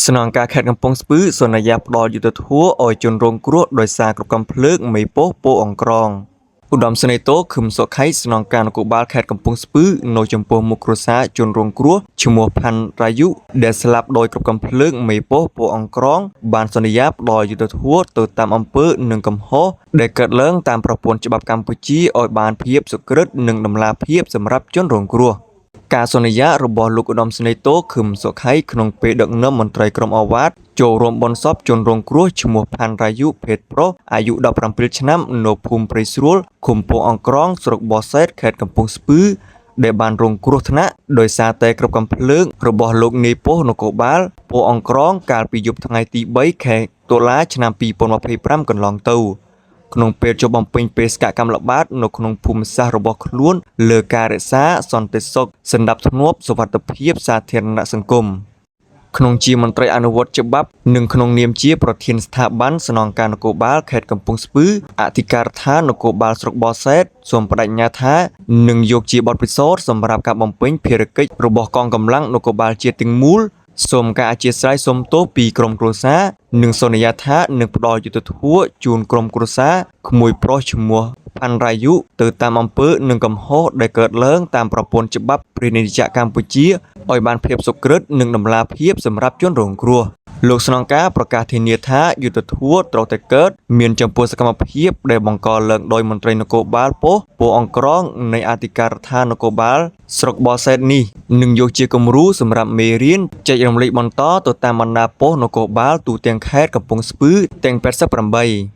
ស្នងការខេត្តកំពង់ស្ពឺសន្យាផ្ដល់យុត្តិធម៌ឲ្យជនរងគ្រោះដោយសារគ្រាប់កាំភ្លើងមេប៉ុស្តិ៍ពោអង្ក្រងឧត្តមសេនីយ៍តូខឹមសុខៃស្នងការនគរបាលខេត្តកំពង់ស្ពឺនៅចំពោះមុខគ្រួសារជនរងគ្រោះឈ្មោះផាន់រាយុដែលស្លាប់ដោយគ្រាប់កាំភ្លើងមេប៉ុស្តិ៍ពោអង្ក្រងបានសន្យាផ្ដល់យុត្តិធម៌ទៅតាមអំពើនិងកំហុសដែលកើតឡើងតាមប្រព័ន្ធច្បាប់កម្ពុជាឲ្យបានភាពសុក្រឹតនិងតម្លាភាពសម្រាប់ជនរងគ្រោះ ការសន្យារបស់លោកឧត្តមសេនីយ៍តូខឹមសុខៃក្នុងពេលដឹកនាំមន្ត្រីក្រុមឱវាទចូលរួមបុណ្យសពជនរងគ្រោះឈ្មោះផាន់រាយុភេទប្រុសអាយុ17ឆ្នាំនៅភូមិព្រៃស្រួលឃុំពោធិ៍អង្ក្រងស្រុកបរសេដ្ឋខេត្តកំពង់ស្ពឺដែលបានរងគ្រោះថ្នាក់ដោយសារតែគ្រាប់កាំភ្លើងរបស់លោកនាយប៉ុស្តិ៍នគរបាលពោធិ៍អង្ក្រងកាលពីយប់ថ្ងៃទី3ខែតុលាឆ្នាំ2025កន្លងទៅ ក្នុងពេលចុះបំពេញបេសកកម្មល្បាតនៅក្នុងភូមិសាស្ត្ររបស់ខ្លួនលើការរក្សាសន្តិសុខសណ្ដាប់ធ្នាប់សុវត្ថិភាពសាធារណសង្គមក្នុងជាមន្ត្រីអនុវត្តច្បាប់និងក្នុងនាមជាប្រធានស្ថាប័នស្នងការនគរបាលខេត្តកំពង់ស្ពឺអធិការដ្ឋាននគរបាលស្រុកបរសេដ្ឋសូមបដិញ្ញាថានឹងយកជាបទពិសោធន៍សម្រាប់ការបំពេញភារកិច្ចរបស់កងកម្លាំងនគរបាលជាតិទាំងមូលសូមការអធិស្ឋានសូមទោសពីក្រុមគ្រួសារនិងសន្យាថានឹងផ្ដល់យុត្តិធម៌ជូនក្រុមគ្រួសារក្មួយប្រុសឈ្មោះផាន់រាយុទៅតាមអំពើនិងកំហុសដែលកើតឡើងតាមប្រព័ន្ធច្បាប់ព្រះរាជាណាចក្រកម្ពុជាឲ្យបានភាពសុក្រឹតនិងតម្លាភាពសម្រាប់ជនរងគ្រោះលោកស្នងការប្រកាសធានាថាយុត្តិធម៌ត្រូវតែកើតមានចំពោះសកម្មភាពដែលបង្កឡើងដោយមន្ត្រីនគរបាលប៉ុស្តិ៍ពោអង្ក្រងនៃអធិការដ្ឋាននគរបាលស្រុកបរសេដ្ឋនេះនឹងយកជាគំរូសម្រាប់មេរៀនចែករំលែកបន្តទៅតាមបណ្ដាប៉ុស្តិ៍នគរបាលទូទាំងខេត្តកំពង់ស្ពឺទាំង88។